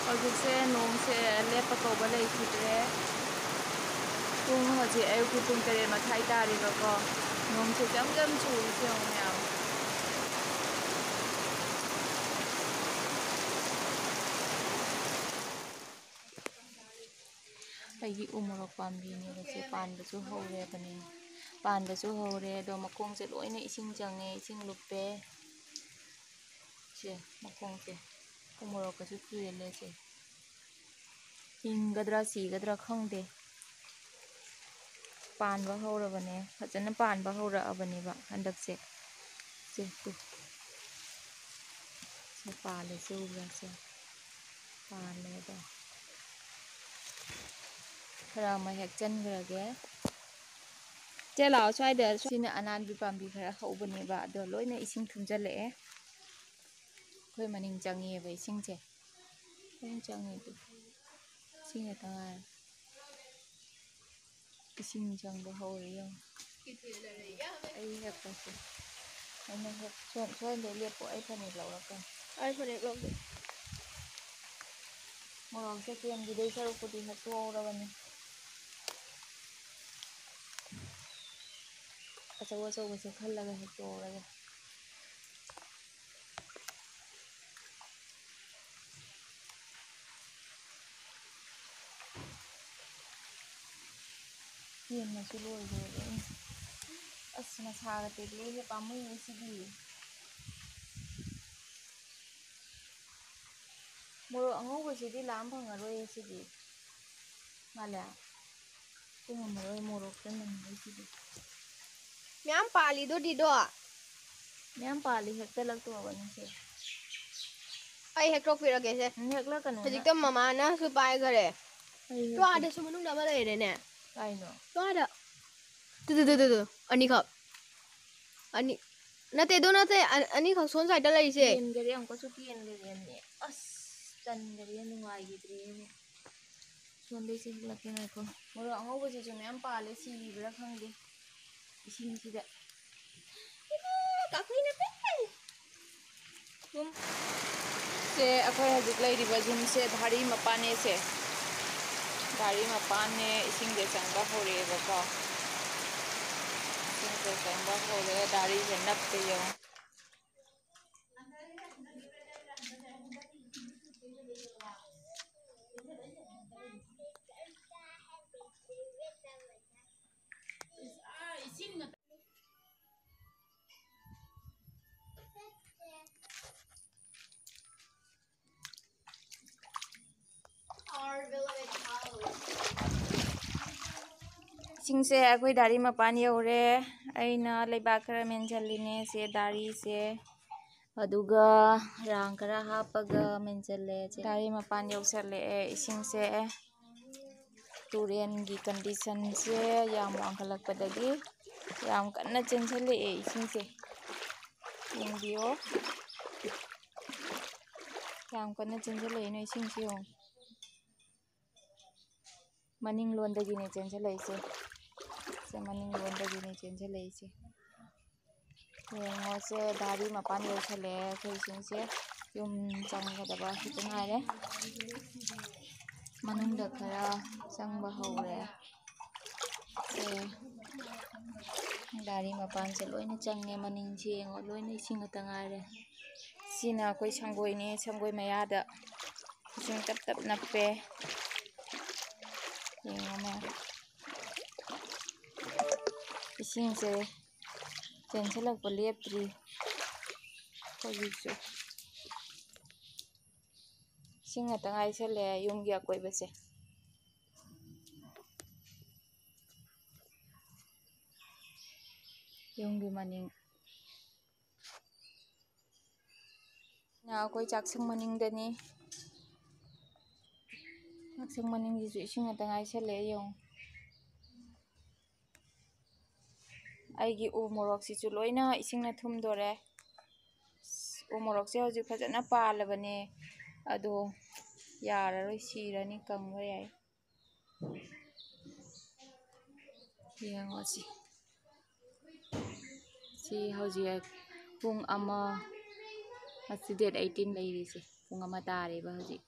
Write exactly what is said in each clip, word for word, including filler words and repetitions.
ꯍꯧꯖꯤꯛꯁꯦ ꯅꯣꯡꯁꯦ ꯂꯦꯞꯄ ꯀꯧꯕ ꯂꯩꯈꯤꯗ꯭ꯔꯦ꯫ ꯄꯨꯡ ꯍꯧꯖꯤꯛ ꯑꯌꯨꯛꯀꯤ ꯄꯨꯡ ꯇꯔꯦꯠ ꯃꯈꯥꯏ ꯇꯥꯔꯦꯕꯀꯣ꯫ ꯅꯣꯡꯁꯦ ꯖꯝ ꯖꯝ ꯆꯨꯔꯤꯁꯦ ꯌꯦꯡꯉꯨ ꯃꯌꯥꯝ꯫ ꯑꯩꯒꯤ ꯎ ꯃꯣꯔꯣꯛ ꯄꯥꯝꯕꯤꯅꯦꯕ ꯁꯦ, ꯄꯥꯟꯕꯁꯨ ꯍꯧꯔꯦꯕꯅꯦ꯫ ꯄꯥꯟꯕꯁꯨ ꯍꯧꯔꯦ, ꯑꯗꯣ ꯃꯈꯣꯡꯁꯦ ꯂꯣꯏꯅ ꯏꯁꯤꯡ ꯆꯪꯉꯦ, ꯏꯁꯤꯡ ꯂꯨꯞꯄꯦ꯫ ꯁꯦ, ꯃꯈꯣꯡꯁꯦ ꯎ ꯃꯣꯔꯣꯛꯀꯁꯨ ꯆꯦꯜꯂꯦ ꯁꯦ꯫ ꯍꯤꯡꯒꯗ꯭ꯔꯥ ꯁꯤꯒꯗ꯭ꯔꯥ ꯈꯪꯗꯦ꯫ ꯄꯥꯟꯕ ꯍꯧꯔꯕꯅꯦ, ꯐꯖꯅ ꯄꯥꯟꯕ ꯍꯧꯔꯛꯑꯕꯅꯦꯕ ꯍꯟꯗꯛꯁꯦ꯫ ꯁꯦ, ꯇꯨ꯫ ꯁꯦ ꯄꯥꯜꯂꯦ, ꯁꯦ ꯎꯕ꯭ꯔꯥ ꯁꯦ? ꯄꯥꯜꯂꯦ ꯑꯗꯣ꯫ ꯈꯔ ꯑꯃ ꯍꯦꯛꯆꯟꯈ꯭ꯔꯒꯦ꯫ ꯆꯦ ꯂꯥꯛꯑꯣ ꯁ꯭ꯋꯥꯏꯗ꯫ ꯁꯤꯅ ꯑꯅꯥꯟꯕꯤ ꯄꯥꯝꯕꯤ ꯈꯔ ꯍꯧꯕꯅꯦꯕ, ꯑꯗꯣ ꯂꯣꯏꯅ ꯏꯁꯤꯡ ꯊꯨꯝꯖꯜꯂꯛꯑꯦ꯫ ꯑꯩꯈꯣꯏ ꯃꯅꯤꯡ ꯆꯪꯉꯦꯕ ꯏꯁꯤꯡꯁꯦ꯫ ꯂꯣꯏ ꯆꯪꯉꯦ ꯑꯗꯨ꯫ ꯏꯁꯤꯡ ꯈꯛꯇ ꯉꯥꯏꯔꯦ꯫ ꯏꯁꯤꯡ ꯆꯪꯕ ꯍꯧꯔꯦ ꯌꯦꯡꯉꯣ꯫ ꯑꯩ ꯍꯦꯛꯄꯁꯦ꯫ ꯑꯩꯅ ꯍꯦꯛ-, ꯁꯣꯝ-, ꯁꯣꯝꯗ ꯂꯦꯞꯄꯣ, ꯑꯩ ꯐꯅꯦꯛ ꯂꯧꯔꯛꯀꯅꯤ꯫ ꯑꯩ ꯐꯅꯦꯛ ꯂꯧꯒꯦ꯫ ꯃꯣꯔꯣꯛꯁꯦ ꯀꯦꯟꯈꯤꯗꯣꯏ ꯁꯔꯨꯛꯄꯨꯗꯤ ꯍꯦꯛꯇꯣꯛꯍꯧꯔꯕꯅꯤ꯫ ꯑꯆꯧ ꯑꯆꯧꯕꯁꯦ ꯈꯜꯂꯒ ꯍꯦꯛꯇꯣꯛꯍꯧꯔꯒꯦ꯫ ꯀꯦꯟꯕꯁꯨ ꯂꯣꯏꯗꯣꯔꯦ꯫ ꯑꯁ, ꯃꯁꯥꯒ ꯇꯦꯛꯂꯛꯑꯦꯍꯦ, ꯄꯥꯝꯃꯨꯏꯌꯦ ꯁꯤꯗꯤ꯫ ꯃꯣꯔꯣꯛ ꯑꯉꯧꯕꯁꯤꯗꯤ ꯂꯥꯝ ꯐꯪꯉꯔꯣꯏꯌꯦ ꯁꯤꯗꯤ꯫ ꯃꯥꯂꯦ? ꯄꯨꯝꯃꯔꯣꯏ, ꯃꯣꯔꯣꯛꯇ ꯅꯝꯃꯔꯣꯏ ꯁꯤꯗꯤ꯫ ꯃꯌꯥꯝ ꯄꯥꯜꯂꯤꯗꯨꯗꯤꯗꯣ꯫ ꯃꯌꯥꯝ ꯄꯥꯜꯂꯤ, ꯍꯦꯛꯇꯠꯂꯛꯇꯣꯔꯕꯅꯤ ꯁꯦ꯫ ꯑꯩ ꯍꯦꯛꯇꯣꯛꯄꯤꯔꯒꯦꯁꯦ꯫ ꯎꯝ, ꯍꯦꯛꯂꯛꯀꯅꯨ ꯍꯧꯖꯤꯛꯇ ꯅꯪ꯫ ꯃꯃꯥꯅꯁꯨ ꯄꯥꯏꯈꯔꯦ꯫ ꯑꯩ ꯇꯣ, ꯍꯦꯛꯇꯣꯛ- ꯑꯥꯗꯁꯨ ꯃꯅꯨꯡꯗ ꯑꯃ ꯂꯩꯔꯦꯅꯦ꯫ ꯀꯥꯏꯅꯣ? ꯇꯣ, ꯑꯥꯗ꯫ Two, two, two, two, two. ꯑꯅꯤꯈꯛ꯫ ꯑꯅꯤ-, ꯅꯠꯇꯦ, ꯑꯗꯨ ꯅꯠꯇꯦ꯫ ꯑ-, ꯑꯅꯤꯈꯛ ꯁꯣꯝ ꯁꯥꯏꯗꯇ ꯂꯩꯔꯤꯁꯦ꯫ ꯀꯦꯟꯈꯔꯦ, ꯑꯃꯨꯛꯀꯁꯨ ꯀꯦꯟꯈꯔꯦꯅꯦ꯫ ꯑꯁ, ꯇꯟꯈꯔꯦ, ꯅꯨꯡꯉꯥꯏꯈꯤꯗ꯭ꯔꯦꯅꯦ꯫ ꯁꯣꯝꯗꯩ ꯁꯤ ꯍꯦꯛꯂꯛꯀꯦ ꯉꯥꯏꯈꯣ꯫ ꯃꯣꯔꯣꯛ ꯑꯉꯧꯕꯁꯤꯁꯨ ꯃꯌꯥꯝ ꯄꯥꯜꯂꯦ, ꯁꯤꯈꯤꯕ꯭ꯔꯥ ꯈꯪꯗꯦ ꯏꯁꯤꯡꯁꯤꯗ꯫ ꯏꯃꯥ, ꯀꯥꯐꯩ ꯅꯠꯇꯦ꯫ ꯁꯨꯝ꯫ ꯁꯦ ꯑꯩꯈꯣꯏ ꯍꯧꯖꯤꯛ ꯂꯩꯔꯤꯕ ꯌꯨꯝꯁꯦ ꯙꯥꯔꯤ ꯃꯄꯥꯟꯅꯦ꯫ ꯁꯦ ꯙꯥꯔꯤ ꯃꯄꯥꯟꯅꯦ, ꯏꯁꯤꯡꯁꯦ ꯆꯪꯕ ꯍꯧꯔꯛꯑꯦꯕꯀꯣ꯫ ꯏꯁꯤꯡꯁꯦ ꯆꯪꯕ ꯍꯧꯔꯛꯑꯦ, ꯙꯥꯔꯤꯁꯦ ꯅꯞꯄꯦ ꯌꯦꯡꯉꯣ꯫ ꯏꯁꯤꯡꯁꯦ ꯑꯩꯈꯣꯏ ꯙꯥꯔꯤ ꯃꯄꯥꯟ ꯌꯧꯔꯦ꯫ ꯑꯩꯅ ꯂꯩꯕꯥꯛ ꯈꯔ ꯃꯦꯟꯁꯤꯜꯂꯤꯅꯦ꯫ ꯁꯦ ꯙꯥꯔꯤꯁꯦ, ꯑꯗꯨꯒ ꯔꯥꯡ ꯈꯔ ꯍꯥꯞꯄꯒ ꯃꯦꯟꯁꯤꯜꯂꯦ꯫ ꯁꯦ ꯙꯥꯔꯤ ꯃꯄꯥꯟ ꯌꯧꯁꯜꯂꯛꯑꯦ꯫ ꯏꯁꯤꯡꯁꯦ ꯇꯨꯔꯦꯟꯒꯤ ꯀꯟꯗꯤꯁꯟꯁꯦ ꯌꯥꯝ ꯋꯥꯡꯈꯠꯂꯛꯄꯗꯒꯤ ꯌꯥꯝ ꯀꯟꯅ ꯆꯦꯟꯁꯤꯜꯂꯛꯑꯦ ꯏꯁꯤꯡꯁꯦ꯫ ꯌꯦꯡꯕꯤꯌꯣ, ꯌꯥꯝ ꯀꯟꯅ ꯆꯦꯟꯁꯤꯜꯂꯛꯑꯦ ꯅꯣꯏ ꯏꯁꯤꯡꯁꯦ ꯌꯦꯡꯉꯣ꯫ ꯃꯅꯤꯡꯂꯣꯝꯗꯒꯤꯅꯦ ꯆꯦꯟꯁꯤꯜꯂꯛꯏꯁꯦ꯫ ꯁꯦ ꯃꯅꯤꯡꯂꯣꯝꯗꯒꯤꯅꯦ ꯆꯦꯟꯁꯤꯜꯂꯛꯏꯁꯦ꯫ ꯌꯦꯡꯉꯣ, ꯁꯦ ꯙꯥꯔꯤ ꯃꯄꯥꯟ ꯌꯧꯁꯜꯂꯛꯑꯦ꯫ ꯑꯩꯈꯣꯏ ꯏꯁꯤꯡꯁꯦ ꯌꯨꯝ ꯆꯪꯒꯗꯕ ꯈꯤꯇ ꯉꯥꯏꯔꯦ꯫ ꯃꯅꯨꯡꯗ ꯈꯔ ꯆꯪꯕ ꯍꯧꯔꯦ꯫ ꯁꯦ ꯙꯥꯔꯤ ꯃꯄꯥꯟꯁꯦ ꯂꯣꯏꯅ ꯆꯪꯉꯦ꯫ ꯃꯅꯤꯡꯁꯦ ꯌꯦꯡꯉꯣ, ꯂꯣꯏꯅ ꯏꯁꯤꯡ ꯉꯥꯛꯇ ꯉꯥꯏꯔꯦ꯫ ꯁꯤꯅ ꯑꯩꯈꯣꯏ ꯁꯪꯒꯣꯏꯅꯦ꯫ ꯁꯪꯒꯣꯏ ꯃꯌꯥꯗ ꯏꯁꯤꯡ ꯇꯞ ꯇꯞ ꯅꯞꯄꯦ꯫ ꯌꯦꯡꯉꯣ ꯃꯌꯥꯝ꯫ ꯏꯁꯤꯡꯁꯦ ꯆꯦꯟꯁꯤꯜꯂꯛꯄ ꯂꯦꯞꯇ꯭ꯔꯤ ꯍꯧꯖꯤꯛꯁꯨ꯫ ꯏꯁꯤꯡ ꯉꯥꯛꯇ ꯉꯥꯏꯁꯜꯂꯦ ꯌꯨꯝꯒꯤ ꯑꯀꯣꯏꯕꯁꯦ꯫ ꯌꯨꯝꯒꯤ ꯃꯅꯤꯡ꯫ ꯅ ꯑꯩꯈꯣꯏ ꯆꯥꯛꯁꯪ ꯃꯅꯤꯡꯗꯅꯤ꯫ ꯆꯥꯛꯁꯪ ꯃꯅꯤꯡꯁꯤꯁꯨ ꯏꯁꯤꯡ ꯉꯥꯛꯇ ꯉꯥꯏꯁꯜꯂꯛꯑꯦ ꯌꯦꯡꯉꯣ꯫ ꯑꯩꯒꯤ ꯎ ꯃꯣꯔꯣꯛꯁꯤꯁꯨ ꯂꯣꯏꯅ ꯏꯁꯤꯡꯅ ꯊꯨꯝꯗꯣꯔꯦ꯫ ꯎ ꯃꯣꯔꯣꯛꯁꯦ ꯍꯧꯖꯤꯛ ꯐꯖꯅ ꯄꯥꯜꯂꯕꯅꯦ, ꯑꯗꯣ ꯌꯥꯔꯔꯣꯏ, ꯁꯤꯔꯅꯤ, ꯀꯪꯕ ꯌꯥꯏ꯫ ꯌꯦꯡꯉꯣ ꯁꯤ꯫ ꯁꯤ ꯍꯧꯖꯤꯛ ꯄꯨꯡ ꯑꯃ, ꯉꯁꯤ date eighteen ꯂꯩꯔꯤꯁꯦ꯫ ꯄꯨꯡ ꯑꯃ ꯇꯥꯔꯦꯕ ꯍꯧꯖꯤꯛ꯫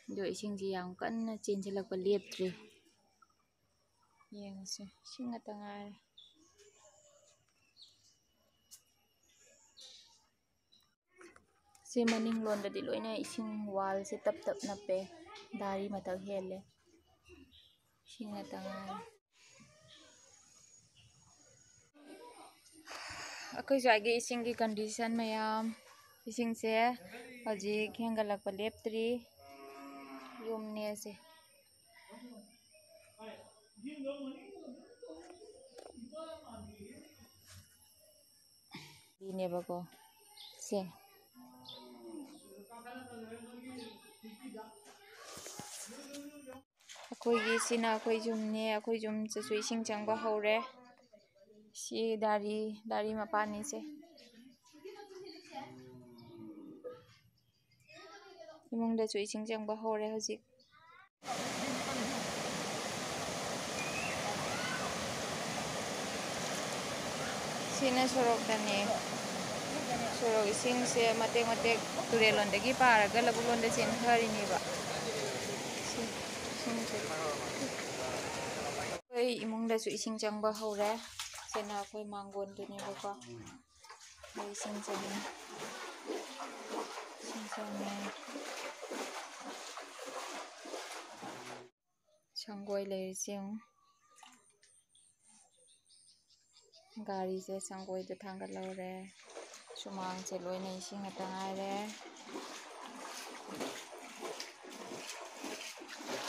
ꯑꯗꯣ ꯏꯁꯤꯡꯁꯤ ꯌꯥꯝ ꯀꯟꯅ ꯆꯦꯟꯁꯤꯜꯂꯛꯄ ꯂꯦꯞꯇ꯭ꯔꯤ꯫ ꯌꯦꯡꯉꯁꯦ, ꯏꯁꯤꯡ ꯉꯥꯛꯇ ꯉꯥꯏꯔꯦ꯫ ꯁꯤ ꯃꯅꯤꯡ ꯂꯣꯝꯗꯗꯤ ꯂꯣꯏꯅ ꯏꯁꯤꯡ ꯋꯥꯜꯁꯦ ꯇꯞ ꯇꯞ ꯅꯞꯄꯦ, ꯗꯥꯔꯤ ꯃꯊꯛ ꯍꯦꯜꯂꯦ, ꯏꯁꯤꯡ ꯉꯥꯛꯇ ꯉꯥꯏꯔꯦ꯫ ꯑꯩꯈꯣꯏ ꯁ꯭ꯋꯥꯏꯒꯤ ꯏꯁꯤꯡꯒꯤ condition ꯃꯌꯥꯝ, ꯏꯁꯤꯡꯁꯦ ꯍꯧꯖꯤꯛ ꯍꯦꯟꯒꯠꯂꯛꯄ ꯂꯦꯞꯇ꯭ꯔꯤ꯫ ꯌꯨꯝꯅꯦꯁꯦ꯫ ꯁꯤꯅꯦꯕꯀꯣ ꯁꯦ꯫ ꯑꯩꯈꯣꯏꯒꯤ ꯁꯤꯅ ꯑꯩꯈꯣꯏ ꯌꯨꯝꯅꯦ꯫ ꯑꯩꯈꯣꯏ ꯌꯨꯝꯁꯤꯁꯨ ꯏꯁꯤꯡ ꯆꯪꯕ ꯍꯧꯔꯦ꯫ ꯁꯤ ꯗꯥꯔꯤ, ꯗꯥꯔꯤ ꯃꯄꯥꯟꯅꯤꯁꯦ꯫ ꯏꯃꯨꯡꯗꯁꯨ ꯏꯁꯤꯡ ꯆꯪꯕ ꯍꯧꯔꯦ ꯍꯧꯖꯤꯛ꯫ ꯁꯤꯅ ꯁꯣꯔꯣꯛꯇꯅꯦ꯫ ꯁꯣꯔꯣꯛ ꯏꯁꯤꯡꯁꯦ ꯃꯇꯦꯛ ꯃꯇꯦꯛ ꯇꯨꯔꯦꯜꯂꯣꯝꯗꯒꯤ ꯄꯥꯔꯒ ꯂꯧꯕꯨꯛꯂꯣꯝꯗ ꯆꯦꯟꯊꯔꯤꯅꯦꯕ꯫ ꯁꯤ ꯏꯁꯤꯡꯁꯦ꯫ ꯑꯩꯈꯣꯏ ꯏꯃꯨꯡꯗꯁꯨ ꯏꯁꯤꯡ ꯆꯪꯕ ꯍꯧꯔꯦ꯫ ꯁꯤꯅ ꯑꯩꯈꯣꯏ ꯃꯥꯡꯒꯣꯟꯗꯨꯅꯦꯕꯀꯣ꯫ ꯑꯗꯩ ꯏꯁꯤꯡ ꯆꯪꯉꯦ꯫ ꯏꯁꯤꯡ ꯆꯪꯉꯦ꯫ ꯁꯪꯒꯣꯏ ꯂꯩꯔꯤꯁꯦ ꯌꯦꯡꯉꯨ꯫ ꯒꯥꯔꯤꯁꯦ ꯁꯪꯒꯣꯏꯗ ꯊꯥꯡꯒꯠꯍꯧꯔꯦ꯫ ꯁꯨꯃꯥꯡꯁꯦ ꯂꯣꯏꯅ ꯏꯁꯤꯡ ꯉꯥꯛꯇ ꯉꯥꯏꯔꯦ꯫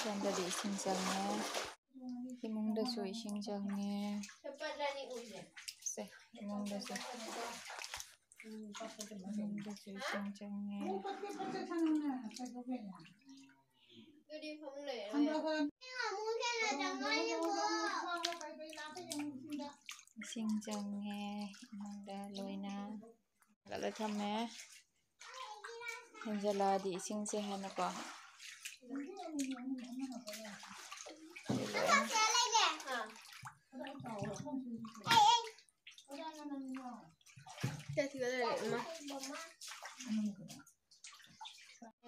ꯁꯣꯝꯗꯗꯤ ꯏꯁꯤꯡ ꯆꯪꯉꯦ꯫ ꯏꯃꯨꯡꯗꯁꯨ ꯏꯁꯤꯡ ꯆꯪꯉꯦ꯫ ꯁꯦ, ꯏꯃꯨꯡꯗꯁꯨ꯫ ꯏꯃꯨꯡꯗꯁꯨ ꯏꯁꯤꯡ ꯆꯪꯉꯦ꯫ ꯏꯁꯤꯡ ꯆꯪꯉꯦ ꯏꯃꯨꯡꯗ ꯂꯣꯏꯅ꯫ ꯊꯥꯡꯒꯠꯂ ꯊꯝꯃꯦ꯫ ꯍꯦꯟꯖꯜꯂꯛꯑꯗꯤ ꯏꯁꯤꯡꯁꯦ ꯍꯥꯏꯅꯀꯣ꯫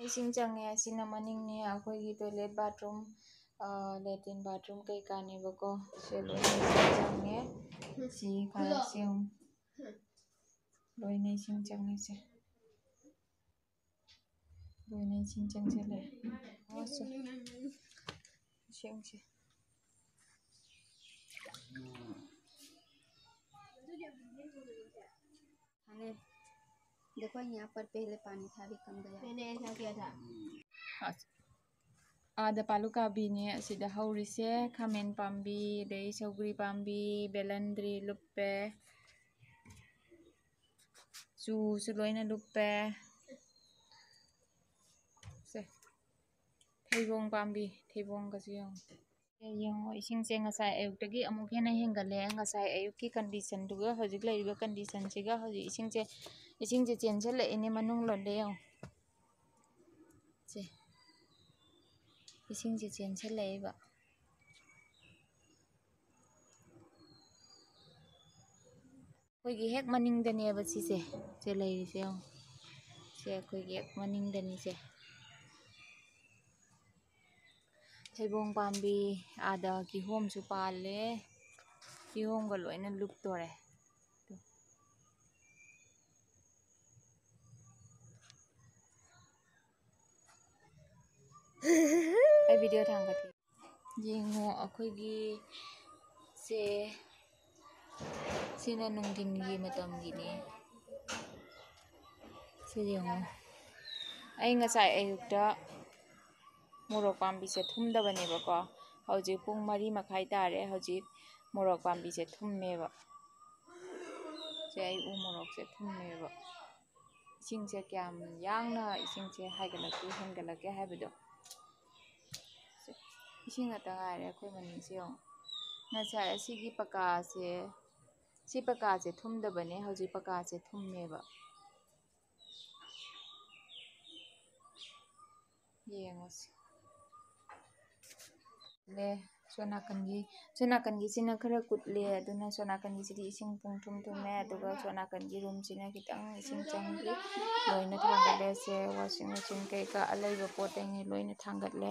ꯏꯁꯤꯡ ꯆꯪꯉꯦ꯫ ꯑꯁꯤꯅ ꯃꯅꯤꯡꯅꯦ, ꯑꯩꯈꯣꯏꯒꯤ toilet bathroom, latrine bathroom ꯀꯩꯀꯥꯅꯦꯕꯀꯣ꯫ ꯁꯤ ꯂꯣꯏꯅ ꯏꯁꯤꯡ ꯆꯪꯉꯦ꯫ ꯁꯤ ꯐꯔꯛꯁꯦ ꯌꯦꯡꯉꯨ꯫ ꯂꯣꯏꯅ ꯏꯁꯤꯡ ꯆꯪꯉꯤꯁꯦ꯫ ꯂꯣꯏꯅ ꯏꯁꯤꯡ ꯆꯪꯁꯤꯜꯂꯦ꯫ ꯑꯁ, ꯏꯁꯤꯡꯁꯦ꯫ अरे, देखो, यहाँ पर पहले पानी था, अभी कम गया। मैंने ऐसा किया था। ꯑꯁ, ꯑꯥꯗ ꯄꯥꯂꯨ ꯀꯥꯕꯤꯅꯦ ꯑꯁꯤꯗ ꯍꯧꯔꯤꯁꯦ꯫ ꯈꯥꯃꯦꯟ ꯄꯥꯝꯕꯤ, ꯑꯗꯩ ꯁꯧꯒ꯭ꯔꯤ ꯄꯥꯝꯕꯤ, ꯕꯦꯂꯟꯗ꯭ꯔꯤ ꯂꯨꯞꯄꯦ, ꯆꯨꯁꯨ ꯂꯣꯏꯅ ꯂꯨꯞꯄꯦ꯫ ꯁꯦ, ꯊꯩꯕꯣꯡ ꯄꯥꯝꯕꯤ, ꯊꯩꯕꯣꯡꯒꯁꯨ ꯌꯦꯡꯉꯨ꯫ ꯌꯦꯡꯉꯣ, ꯏꯁꯤꯡꯁꯦ ꯉꯁꯥꯏ ꯑꯌꯨꯛꯇꯒꯤ ꯑꯃꯨꯛ ꯍꯦꯟꯅ ꯍꯦꯟꯒꯠꯂꯦ꯫ ꯉꯁꯥꯏ ꯑꯌꯨꯛꯀꯤ conditionꯗꯨꯒ ꯍꯧꯖꯤꯛ ꯂꯩꯔꯤꯕ conditionꯁꯤꯒ, ꯍꯧꯖꯤꯛ ꯏꯁꯤꯡꯁꯦ, ꯏꯁꯤꯡꯁꯦ ꯆꯦꯟꯁꯤꯜꯂꯛꯏꯅꯦ ꯃꯅꯨꯡ ꯂꯣꯝꯗ ꯌꯦꯡꯉꯣ꯫ ꯁꯦ, ꯏꯁꯤꯡꯁꯦ ꯆꯦꯟꯁꯤꯜꯂꯛꯏꯕ꯫ ꯑꯩꯈꯣꯏꯒꯤ ꯍꯦꯛ ꯃꯅꯤꯡꯗꯅꯦꯕ ꯁꯤꯁꯦ, ꯁꯦ ꯂꯩꯔꯤꯁꯦ ꯌꯦꯡꯉꯣ꯫ ꯁꯦ ꯑꯩꯈꯣꯏꯒꯤ ꯍꯦꯛ ꯃꯅꯤꯡꯗꯅꯤ ꯁꯦ꯫ ꯊꯩꯕꯣꯡ ꯄꯥꯝꯕꯤ, ꯑꯥꯗ ꯀꯤꯍꯣꯝꯁꯨ ꯄꯥꯜꯂꯦ꯫ ꯀꯤꯍꯣꯝꯒ ꯂꯣꯏꯅ ꯂꯨꯞꯇꯣꯔꯦ꯫ ꯑꯩ video ꯊꯥꯡꯒꯠꯀꯦ꯫ ꯌꯦꯡꯉꯣ, ꯑꯩꯈꯣꯏꯒꯤ ꯁꯦ, ꯁꯤꯅ ꯅꯨꯡꯊꯤꯟꯒꯤ ꯃꯇꯝꯒꯤꯅꯦ꯫ ꯁꯤ ꯌꯦꯡꯉꯣ, ꯑꯩ ꯉꯁꯥꯏ ꯑꯌꯨꯛꯇ ꯃꯣꯔꯣꯛ ꯄꯥꯝꯕꯤꯁꯦ ꯊꯨꯝꯗꯕꯅꯦꯕꯀꯣ꯫ ꯍꯧꯖꯤꯛ ꯄꯨꯡ ꯃꯔꯤ ꯃꯈꯥꯏ ꯇꯥꯔꯦ꯫ ꯍꯧꯖꯤꯛ ꯃꯣꯔꯣꯛ ꯄꯥꯝꯕꯤꯁꯦ ꯊꯨꯝꯃꯦꯕ꯫ ꯁꯦ, ꯑꯩ ꯎ ꯃꯣꯔꯣꯛꯁꯦ ꯊꯨꯝꯃꯦꯕ꯫ ꯏꯁꯤꯡꯁꯦ ꯀꯌꯥꯝ ꯌꯥꯡꯅ ꯏꯁꯤꯡꯁꯦ ꯍꯥꯏꯒꯠꯂꯛꯀꯦ, ꯍꯦꯟꯒꯠꯂꯛꯀꯦ ꯍꯥꯏꯕꯗꯣ꯫ ꯁꯦ, ꯏꯁꯤꯡ ꯉꯥꯛꯇ ꯉꯥꯏꯔꯦ ꯑꯩꯈꯣꯏ ꯃꯅꯤꯡꯁꯦ ꯌꯦꯡꯉꯣ꯫ ꯉꯁꯥꯏ ꯑꯁꯤꯒꯤ ꯄꯀꯥꯁꯦ, ꯁꯤ ꯄꯀꯥꯁꯦ ꯊꯨꯝꯗꯕꯅꯦ, ꯍꯧꯖꯤꯛ ꯄꯀꯥꯁꯦ ꯊꯨꯝꯃꯦꯕ꯫ ꯌꯦꯡꯉꯨꯁꯤ꯫ ꯅꯦ, ꯁꯣꯝ ꯅꯥꯀꯟꯒꯤ ꯁꯣꯝ ꯅꯥꯀꯟꯒꯤꯁꯤꯅ ꯈꯔ ꯀꯨꯠꯂꯦ, ꯑꯗꯨꯅ ꯁꯣꯝ ꯅꯥꯀꯟꯒꯤꯁꯤꯗꯤ ꯏꯁꯤꯡ ꯄꯨꯡ ꯊꯨꯝ ꯊꯨꯝꯃꯦ꯫ ꯑꯗꯨꯒ ꯁꯣꯝ ꯅꯥꯀꯟꯒꯤ ꯔꯨꯝꯁꯤꯅ ꯈꯤꯇꯪ ꯏꯁꯤꯡ ꯆꯪꯗ꯭ꯔꯤ꯫ ꯂꯣꯏꯅ ꯊꯥꯡꯒꯠꯂꯦ꯫ ꯁꯦ ꯋꯥꯁꯤꯡ ꯃꯦꯆꯤꯟ ꯀꯩꯀꯥ ꯑꯂꯩꯕ ꯄꯣꯠꯇꯩꯅꯦ ꯂꯣꯏꯅ ꯊꯥꯡꯒꯠꯂꯦ꯫